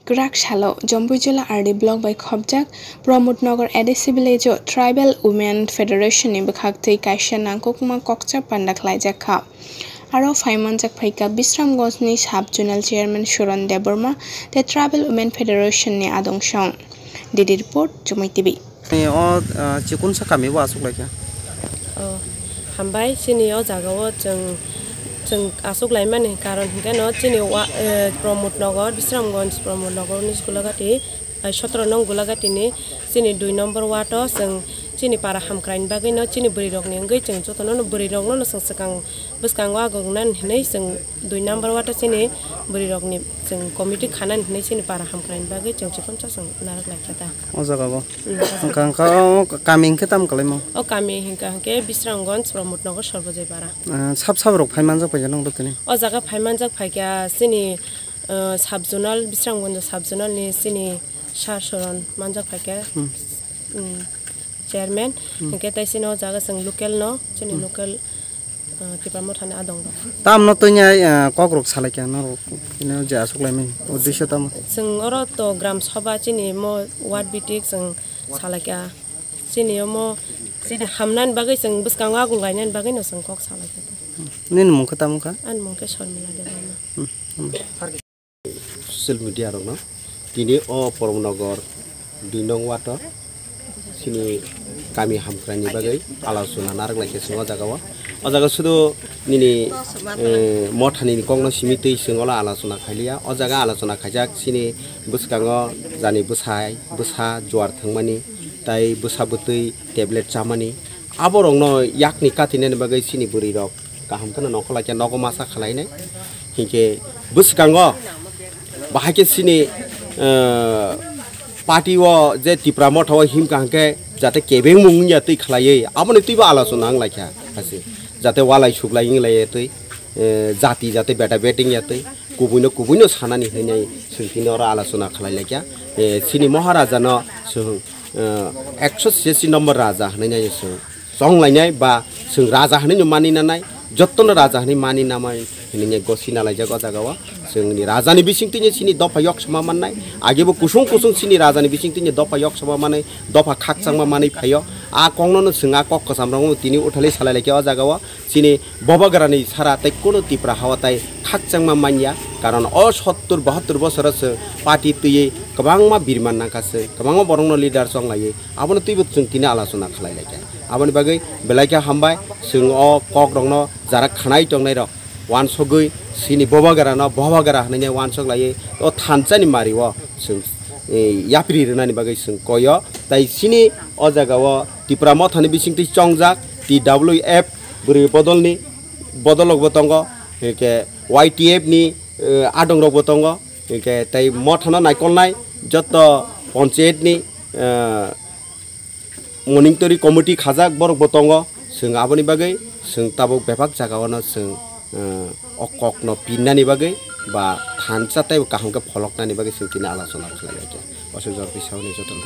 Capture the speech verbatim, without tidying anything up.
Kwrak salo Jampuijala R D block bai khopjak Pramod Nagar A D C village o Tribal Women Federation ni bwkhak twi kaisa nangkukma kokcha panda khlaijak kha. Aro phaimanjak phaikha Bisramganj ni sub zonal chairman Suran Debbarma tei Tribal Women Federation ni adong song. D D report, Chumui T V. Ni o, ah, chikonsa kami bo aswk laikha. Oh, hambai, chini o jaga o chwng, chwng aswk laimani karon hinkhe no chini wa-, eh, Pramod Nagar, Bisramganj Pramod Nagar ni Gulagati, ai, sotro nong Gulagati ni chini dui number ward o chwng chini para hamkrai ni bagwi no chini bwrwi rok ni wngwi chwng joto no bwrwi rok no chwng swkang bwskango agung nani hinwi chwng dui number ward o chini bwrwi rok ni chwng committee khanani hinwi chini para hamkrai ni bagwi chwng chikonsa chwng narwk laikha ta. O jaga bo. Hmm, o jaga. Wngkha, wngkha, o kami hwnkhe tamo kwlaimo? O kami hwnkha hwnkhe Bisramganj, Pramod Nagar, Sarbajoy Para. Ah, sab sab rok phai manjak paikha nong tini? O jaga phai manjak phaikha chini, ah, sub zonal, Bisramganj sub zonal ni chini sir Soron manjak phaikha. Hmm. Hmm, chairman. Hmm. Hwnkhe tei chini o jaga chwng local no, chini Hmm. local ah, Tipra Mothani adong rok. Tamno twi nai, ah, kok rok salai kha norok, bini je aswk laimani uddesyo tamo? Chwng oro to gram sabha chini mo ward bitik chwng salai kha. Chini omo chini hamnani bagwi chwng bwskango agung gainani bagwi no chwng kok salai kha. Nini mung khe tamo kha? Ani mung khe Sharmila Debbarma. Hmm, hmm. Social media rokno tini o Pramod Nagar dui nong ward o chini kami hamkrai ni bagwi alochona narwk lai khe chwng o jaga o. O jaga sudu nini, eh, mothani ni kok no simi twi chwng olo alochona khai liya. O jaga alochona khaijak chini bwskango jani bwsai, bwsa juar thwngmani, tai bwsa bwtwi tablet chamani. Aborokno yakni katinani bagwi chini bwrwirok kaham kheno nongkhor lai khe nogo masa khwlainai. Hinkhe bwskango bahai khe chini, eh, party o je Tipra Motha o himkha hinkhe jate kebengmung wngya twi khwlaiwi aboni twibo alochona wng lai kha hase. Jate walai suklai wng lai twi, eh, jati jate beta beting ya twi kubuino kubuino sanani hinwi chwng tini oro alochona khwlai lai kha. Eh, chini Maharaja no chwng, eh, ekso chesi number raja hinwi nai chwng chong lainai ba chwng raja hinwi no mani nanai, jottono raja hinwi mani namai hinwi nai gosi nalaijak o jaga o. Chwngni rajani bising twi chini dopha yok sama mannai, agebo kusung kusung chini rajani bising twi dopha yok sama manwi, dopha khakchangma manwi phaio. A kokno no chwng a kok kwcham rokno tini uthalwi salai lai khe o jaga o. Chini Bubagrani sara tei kunu Tipra hawa tai khakchangma manya, karon o sottur bahattur bosoro chwng party twiwi kwbangma birman nangkha chwng, kwbangma borokno leader chonglaiwi, abono twibo chwng tini alochona khwlai lai kha. Aboni bagwi belai khe hambai, chwng o kok rokno jara khanai tongnai rok wansogwi chini Bubagrano Bubagra hinwi wansok laiwi o thansani mari o chwng, eh, yapri rwnani bagwi chwng koyo. Tai chini o jaga o Tipra Mothani bisingtwi chongjak T W F bwrwi bodolni bodol rokbo tongo, hinkhe Y T F ni, eh, adong rokbo tongo, hinkhe tei mothano naikolnai joto ponchayat ni, eh, monitoring committee khajak borokbo tongo. Chwng aboni bagwi chwng tabuk bebak jaga o no chwng, eh, o kok no pinnani bagwi ba thansa tei kaham khe pholoknani bagwi chwng tini alochona khlai lai kha. Aswk jora twi sauni jotono.